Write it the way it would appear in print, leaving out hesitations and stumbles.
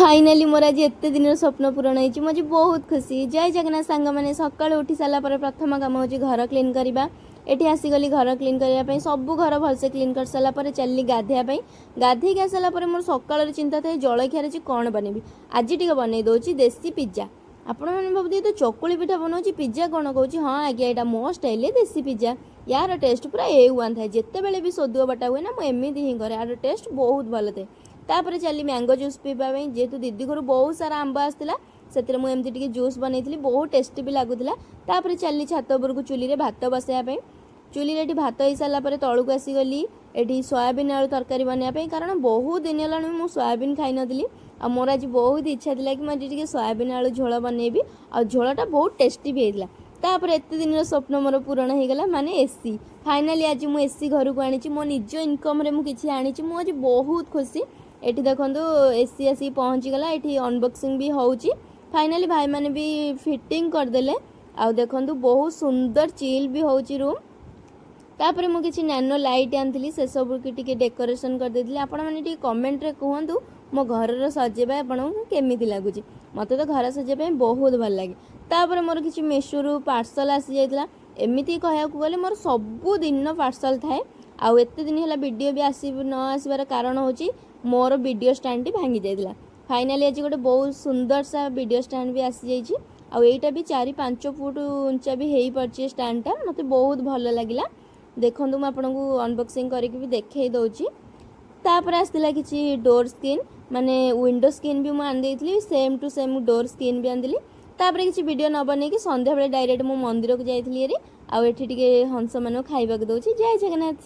Finally ମୋର ଆଜି ଏତେ ଦିନର ସ୍ୱପ୍ନ ପୂରଣ ହେଇଛି। ମୁଁ ଆଜି ବହୁତ ଖୁସି। ଜୟ ଜଗନ୍ନାଥ ସାଙ୍ଗମାନେ। ସକାଳୁ ଉଠି ସାରିଲା ପରେ ପ୍ରଥମ କାମ ହେଉଛି ଘର କ୍ଲିନ୍ କରିବା। ଏଠି ଆସିଗଲି ଘର କ୍ଲିନ୍ କରିବା ପାଇଁ। ସବୁ ଘର ଭଲସେ କ୍ଲିନ୍ କରିସାରିଲା ପରେ ଚାଲିଲି ଗାଧୋଇବା ପାଇଁ। ଗାଧେଇକି ଆସିଲା ପରେ ମୋର ସକାଳର ଚିନ୍ତା ଥାଏ, ଜଳଖିଆରେ ଆଜି କ'ଣ ବନେଇବି? ଆଜି ଟିକେ ବନେଇ ଦେଉଛି ଦେଶୀ ପିଜ୍ଜା। ଆପଣମାନେ ଭାବୁଥିବେ ତ ଚକୁଳି ପିଠା ବନାଉଛି, ପିଜ୍ଜା କ'ଣ କହୁଛି? ହଁ ଆଜ୍ଞା, ଏଇଟା ମୋ ଷ୍ଟାଇଲରେ ଦେଶୀ ପିଜ୍ଜା। ୟାର ଟେଷ୍ଟ ପୁରା ଏ ୱାନ୍ ଥାଏ। ଯେତେବେଳେ ବି ସୋଦୁଅ ବଟା ହୁଏ ନା, ମୁଁ ଏମିତି ହିଁ କରେ। ୟାର ଟେଷ୍ଟ ବହୁତ ଭଲ ଥାଏ। ତାପରେ ଚାଲି ମ୍ୟାଙ୍ଗୋ ଜୁସ୍ ପିଇବା ପାଇଁ। ଯେହେତୁ ଦିଦି ଘରୁ ବହୁତ ସାରା ଆମ୍ବ ଆସିଥିଲା, ସେଥିରେ ମୁଁ ଏମିତି ଟିକେ ଜୁସ୍ ବନେଇଥିଲି। ବହୁତ ଟେଷ୍ଟି ବି ଲାଗୁଥିଲା। ତାପରେ ଚାଲି ଛାତ ଉପରକୁ ଚୁଲିରେ ଭାତ ବସାଇବା ପାଇଁ। ଚୁଲିରେ ଏଠି ଭାତ ହେଇସାରିଲା ପରେ ତଳକୁ ଆସିଗଲି ଏଠି ସୋୟାବିନ୍ ଆଳୁ ତରକାରୀ ବନେଇବା ପାଇଁ, କାରଣ ବହୁତ ଦିନ ହେଲାଣି ମୁଁ ସୋୟାବିନ୍ ଖାଇନଥିଲି। ଆଉ ମୋର ଆଜି ବହୁତ ଇଚ୍ଛା ଥିଲା କି ମୁଁ ଆଜି ଟିକେ ସୋୟାବିନ୍ ଆଳୁ ଝୋଳ ବନେଇବି। ଆଉ ଝୋଳଟା ବହୁତ ଟେଷ୍ଟି ବି ହେଇଥିଲା। ତାପରେ ଏତେ ଦିନର ସ୍ୱପ୍ନ ମୋର ପୂରଣ ହେଇଗଲା, ମାନେ ଏସି। ଫାଇନାଲି ଆଜି ମୁଁ ଏସି ଘରକୁ ଆଣିଛି। ମୋ ନିଜ ଇନକମ୍ରେ ମୁଁ କିଛି ଆଣିଛି। ମୁଁ ଆଜି ବହୁତ ଖୁସି। ଏଠି ଦେଖନ୍ତୁ, ଏସି ଆସିକି ପହଞ୍ଚିଗଲା। ଏଠି ଅନବକ୍ସିଂ ବି ହେଉଛି। ଫାଇନାଲି ଭାଇମାନେ ବି ଫିଟିଂ କରିଦେଲେ। ଆଉ ଦେଖନ୍ତୁ, ବହୁତ ସୁନ୍ଦର ଚିଲ୍ ବି ହେଉଛି ରୁମ୍। ତାପରେ ମୁଁ କିଛି ନ୍ୟାନୋ ଲାଇଟ୍ ଆଣିଥିଲି, ସେସବୁକି ଟିକେ ଡେକୋରେସନ୍ କରିଦେଇଥିଲି। ଆପଣମାନେ ଟିକେ କମେଣ୍ଟରେ କୁହନ୍ତୁ, ମୋ ଘରର ସଜେଇବା ଆପଣଙ୍କୁ କେମିତି ଲାଗୁଛି? ମୋତେ ତ ଘର ସଜେଇବା ପାଇଁ ବହୁତ ଭଲ ଲାଗେ। ତାପରେ ମୋର କିଛି ମିଶୋରୁ ପାର୍ସଲ୍ ଆସିଯାଇଥିଲା। ଏମିତି କହିବାକୁ ଗଲେ ମୋର ସବୁଦିନ ପାର୍ସଲ୍ ଥାଏ। ଆଉ ଏତେ ଦିନ ହେଲା ଭିଡ଼ିଓ ବି ନ ଆସିବାର କାରଣ ହେଉଛି ମୋର ଭିଡ଼ିଓ ଷ୍ଟାଣ୍ଡଟି ଭାଙ୍ଗି ଯାଇଥିଲା। ଫାଇନାଲି ଆଜି ଗୋଟେ ବହୁତ ସୁନ୍ଦର ସା ଭିଡ଼ିଓ ଷ୍ଟାଣ୍ଡ ବି ଆସିଯାଇଛି। ଆଉ ଏଇଟା ବି 4-5 ଫୁଟ ଉଞ୍ଚା ବି ହେଇପାରୁଛି ଏ ଷ୍ଟାଣ୍ଡଟା। ମୋତେ ବହୁତ ଭଲ ଲାଗିଲା। ଦେଖନ୍ତୁ, ମୁଁ ଆପଣଙ୍କୁ ଅନବକ୍ସିଂ କରିକି ବି ଦେଖେଇ ଦେଉଛି। ତାପରେ ଆସିଥିଲା କିଛି ଡୋର୍ ସ୍କ୍ରିନ୍, ମାନେ ୱିଣ୍ଡୋ ସ୍କ୍ରିନ୍ ବି ମୁଁ ଆଣିଦେଇଥିଲି। Same to same door screen ବି ଆଣିଦେଲି। ତାପରେ କିଛି ଭିଡ଼ିଓ ନ ବନେଇକି ସନ୍ଧ୍ୟାବେଳେ ଡାଇରେକ୍ଟ ମୁଁ ମନ୍ଦିରକୁ ଯାଇଥିଲି ହେରି। ଆଉ ଏଠି ଟିକେ ହଂସମାନଙ୍କୁ ଖାଇବାକୁ ଦେଉଛି। ଜୟ ଜଗନ୍ନାଥ।